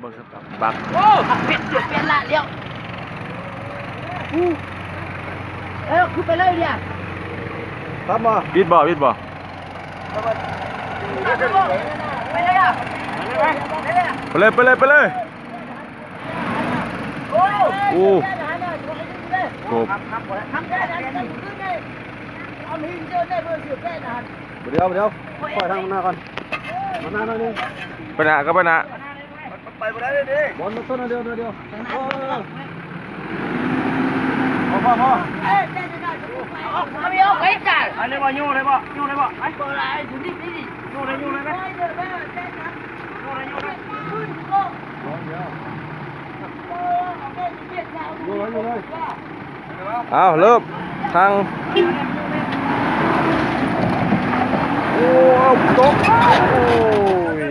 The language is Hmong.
Pib bom, pib bom. Peb lawm, peb lawm, peb lawm. Ub. Peb na, koj peb na. Au, lub thang. Ua, tod. Ui.